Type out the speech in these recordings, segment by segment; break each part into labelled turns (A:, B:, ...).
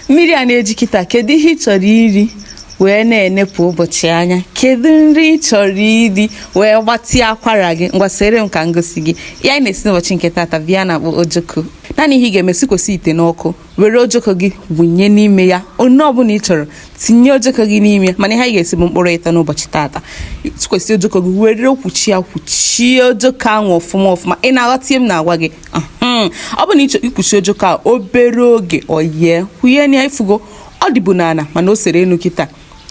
A: Mmiri a na-eji kịta, kedu ihe ị chọrọ iri wee na-enepụ ụbọchị anya? Kedu nri ị chọrọ iri wee gbatịa akwara gị? Ngwa, sere m ka m gosi gị ihe anyị na-esi n'ụbọchị nke taata. Bịa na-akpọ ojoko. Naanị ihe ị ga-eme, sikwesị ite n'ọkụ, were ojoko gị wụnye n'ime ya. Onye ọbụla ị chọrọ, tinye ojoko gị n'ime ya, mana ihe anyị ga-esi bụ mkpụrụ ịtọ n'ụbọchị taata. Sikwesị ojoko gị, were kwuchie ya, kwuchie ojoko ahụ ọfụma ọfụma. Ị na-aghọta ihe m na-agwa gị? Ọ bụ na ịchọ ikwuchi ojoko a, obere oge oyee kwunye na ifugo ọ dịbu n'ala, mana o sere enu kịta,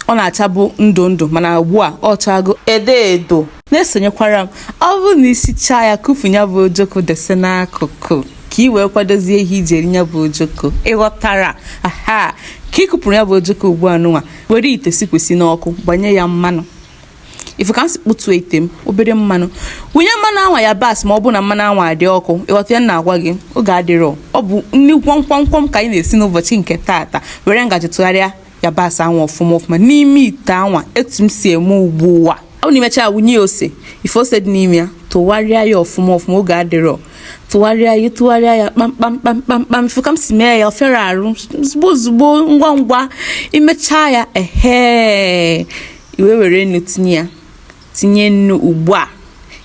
A: ọ na-achabụ ndụ ndụ, mana ugbu a ọ chago edo edo. Na-esonyekwara m. Ọ bụrụ na isichaa ya, kufu ya bụ ojoko dese n'akụkụ ka ị wee kwadozie ihe iji eri ya bụ ojoko. Ịghọtara? Aha, ka ị kụpụrụ ya bụ ojoko ugbu a nụnwa, were ite sikwesị n'ọkụ, gbanye ya mmanụ. Ifu ka m si kpụtuo ite m, obere mmanụ, wụnye mmanụ anwa, yabasị, ma ọ bụ na mmanụ anwa adị ọkụ. Ịghọta ya na-agwa gị? Oge adịrọ, ọ bụ nri gwọm gwọm gwọm ka anyị na-esi n'ụbọchị nke taata. Were ngaji tụgharịa yabasị anwa ọfụma ọfụma n'ime ite anwa, etu m si eme ugbu a. Ọ bụ na imechaa, wụnye ose. Ife ose dị n'ime ya, tụgharịa ya ọfụma ọfụma. Oge adịrọ, tụgharịa ya, tụgharịa ya kpamkpam kpamkpam kpam. Ifu ka m si mee ya, ofere arụ ozugbo ozugbo, ngwa ngwa. Imechaa ya, ehe, iwe were nnu tinye ya. Tinye nnu ugbu a.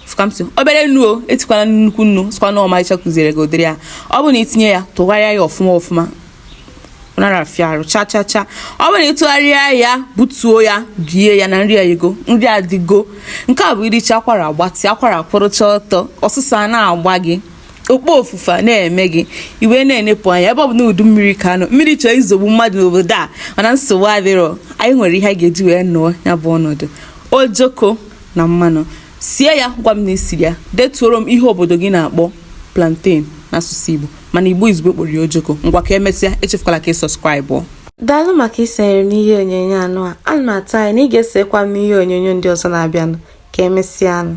A: Ifu ka m si, obere nnu o, etikwana nnukwu nnu, sịkwa na ọmarịcha kụziere gị ụdịrị ya. Ọ bụrụ na itinye ya, tụgharịa ya ọfụma ọfụma, nara afịa arụ cha cha cha. Ọ bụrụ na ịtụgharịa ya, butuo ya, rie ya na nri ayigo, nri adịgo. Nke a bụ iricha, akwara agbatị, akwara kwụrụcha ọtọ, ọsụsọ a na-agba gị, okpo ofufe a na-eme gị, iwe na-enepụ anya. Ebe ọ bụ na udu mmiri ka anọ, mmiri chọọ izogbu mmadụ n'obodo a, mana nsogbu adịrọ. Anyị nwere ihe anyị ga-eji wee nọọ ya bụ ọnọdụ. Ojoko na mmanụ, sie ya, gwa m na isiri ya. Detuoro m ihe obodo gị na-akpọ plantain n'asụsụ Igbo, mana Igbo izugbe kpọrọ ya ojoko. Ngwa, ka emesịa. Echefukwala ka ị subscribe.
B: Daalụ maka isonyere m n'ihe onyonyo anụ a. Ana m atụ anya na ị ga-esokwa m n'ihe onyonyo ndị ọzọ na-abịanụ. Ka emesịanụ.